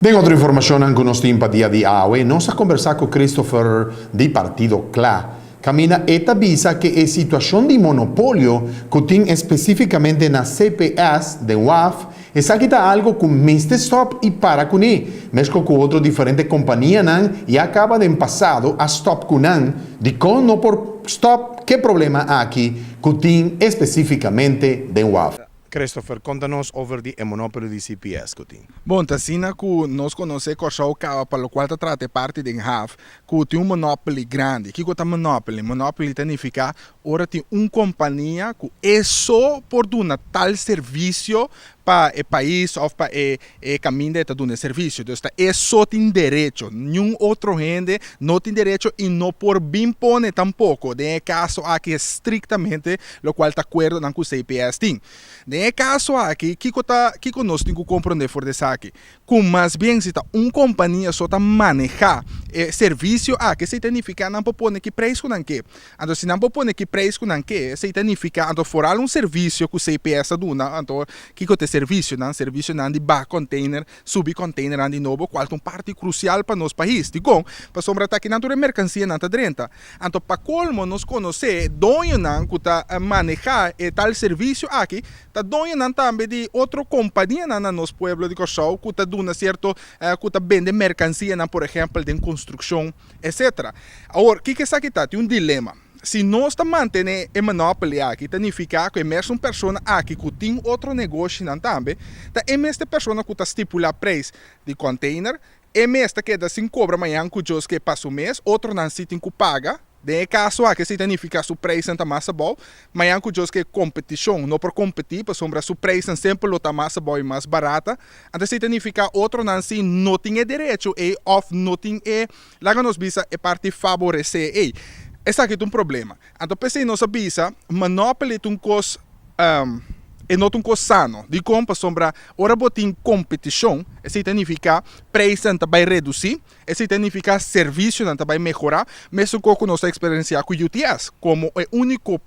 Den otro informashonnan ku nos tin pa dia di awe, nos a kombersá ku Christopher di Partido Kla. Kaminda e ta bisa ke e situashon di monopolio ku tin espesífikamente na CPS den waf, esaki ta algu ku mester stòp i para kuné, mesko ku otro diferente kompanianan ya kaba den pasado a stòp ku nan. Dikon no por stòp ke problema aki ku tin espesífikamente den waf? Christopher, konta nos over di e monopolio di CPS ku tin. Bon, ta asina ku nos konosé Kòrsou kaba pa lokual ta trata e parti den haf ku tin un monopoly grandi. Kiko ta monopoly? Monopoly ta nifiká ora tin un kompania ku e so por duna tal servisio pa e pais òf pa e e kaminda e ta duna e servisio. Dus ta e so tin derecho, niun otro hende no tin derecho i no por bin pone tampoko. Den e kaso aki estriktamente lokual ta akuerdonan ku CPS tin. Den e kaso aki, kiko ta kiko nos tin ku komprondé for di esaki? Ku mas bien si ta un kompania so ta manehá e servisio aki, esei ta nifiká nan por pone ki preis ku nan ke. Anto si nan por pone ki preis ku nan ke, esei ta nifiká anto foral un servisio ku CPS ta duna, anto kiko ta e servisionan? Servisionan di baha kònteiner, subi kònteinernan di nobo, kual ta un parti krusial pa nos pais. Dikon? Pasobra ta akinan tur e merkansianan ta drenta. Anto pa kolmo nos konosé doñonan ku ta manehá e tal servisio aki ta doñonan tambe di otro kompanianan na nos pueblo di Kòrsou ku ta duna sierto ku ta bende merkansianan por ehèmpel den konstrukshon etcetera. Awor kiko esaki ta? Tin un dilema. Si nos ta mantené e monopoly aki ta nifiká ku e mesun persona aki ku tin otro negoshinan tambe ta e mes te persona ku ta stipulá preis di kònteiner. E mes ta keda sin kobra mañan ku Dios ke pa su mes, otronan si tin ku paga. Den e kaso aki esei ta nifiká su preisnan ta mas abou. Mañan ku Dios ke kompetishon no por kompetí pasobra su preisnan semper lo ta mas abou i mas barata. Anto esei ta nifiká otronan si no tin e derecho ei òf no tin e, laga nos bisa, e parti faboresé ei. Esaki ta un problema. Anto p'esei nos a bisa, monopoly ta un kos, e no ta un kos sano. Dikon? Pasobra ora bo tin kompetishon, esei ta nifiká preisnan ta bai redusí, esei ta nifiká servisionan ta bai mehorá, mesun kos ku nos ta eksperensiá ku UTS komo e úniko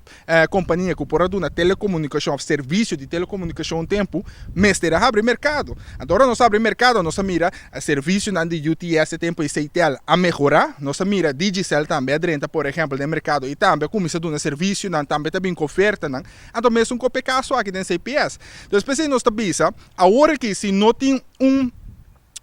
kompania ku por a duna telekomunikashon òf servisio di telekomunikashon un tempu, mester a habri merkado. Anto ora nos habri merkado nos a mira servisionan di UTS e tempu ei Ctel a mehorá, nos a mira Digicel tambe a drenta por ehèmpel den merkado i tambe a kuminsá duna servisionan, tambe ta bin ku ofertanan, anto mesun ku p'e kaso aki den CPS. Entonces p'esei nos ta bisa awor aki si no tin un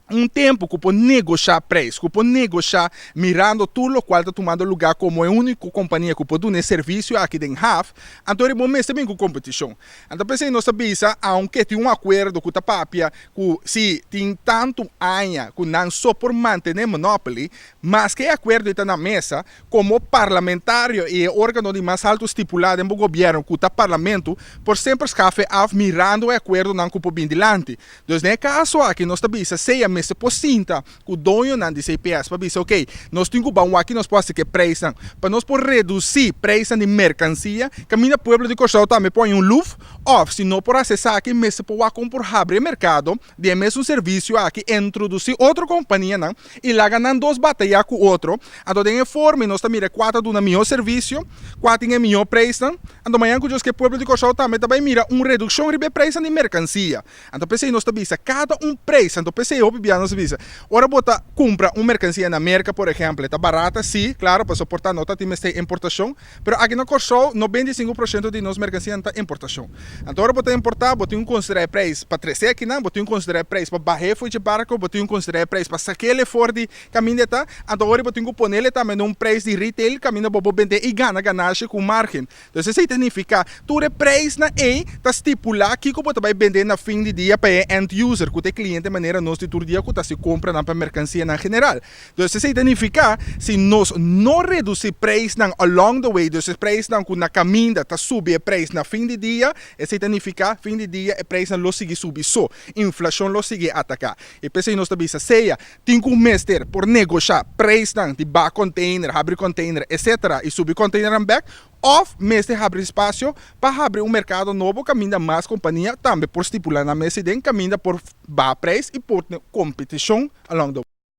un tempu ku por negoshá preis, ku por negoshá mirando tur lokual ta tumando lugá komo e úniko kompania ku por duna e servisio aki den haf, anto riba bo mester bin ku kompetishon. Anto p'esei nos ta bisa, aunke tin un akuerdo ku ta papia ku si tin tantu aña ku nan so por mantené monopoly, maske e akuerdo ei ta na mesa, komo parlamentario i e órgano di mas haltu stipulá den bo gobièrnu ku ta parlamentu, por semper skaf e af mirando e akuerdonan ku por bin dilanti. Dus den e kaso aki nos ta bisa sea mester por sinta ku doñonan di CPS pa bisa ok, nos tin ku ban wak nos por hasi ku e preisnan pa nos por redusí preisnan di merkansia kaminda pueblo di Kòrsou tambe por haña un luf òf si no por hasi esaki mester por wak kon por habri e merkado di e mesun servisio aki introdusí otro kompanianan i laga nan dos batayá ku otro anto den e forma nos ta mira kua ta duna mihó servisio kua tin e mihó preisnan anto mañan ku Dios ke pueblo di Kòrsou tambe ta bai mira un redukshon riba e preisnan di merkansia. Anto p'esei nos ta bisa kada un preis, anto p'esei hopi bia nos ta bisa, ora bo ta kumpra un merkansia na Merka por ehèmpel e ta barata si, klaro pasobra por ta no ta tin mester importashon, pero aki na Kòrsou 95% di nos merkansianan ta importashon. Anto ora bo ta importá bo tin ku konsiderá e preis pa tres'é akinan, bo tin ku konsiderá e preis pa bah'é for dje barko, bo tin ku konsiderá e preis pa sak'é for di kaminda e ta, anto ora bo tin ku ponele tambe na un preis di retail kaminda bo por bend'é i gana ganashi ku margen. Entonces esei ta nifiká tur e preisnan ei ta stipulá kiko bo ta bai bende na fin di dia pa e end user ku ta e kliente manera nos di tur dia ku ta hasi kompranan pa merkansianan general. Entonces esei ta nifiká si nos no redusí preisnan along the way, dus e preisnan ku na kaminda ta subi e preis na fin di dia, esei ta nifiká fin di dia e preisnan lo sigui subi so, inflashon lo sigui ataká. I p'esei nos ta bisa sea tin ku mester por negoshá preisnan di baha container, habri container, etcetera i subi containernan bèk, òf mester habri espasio pa habri un merkado nobo kaminda mas kompania tambe por stipulá nan mes i den kaminda por baha preis i por tin kompetishon along the.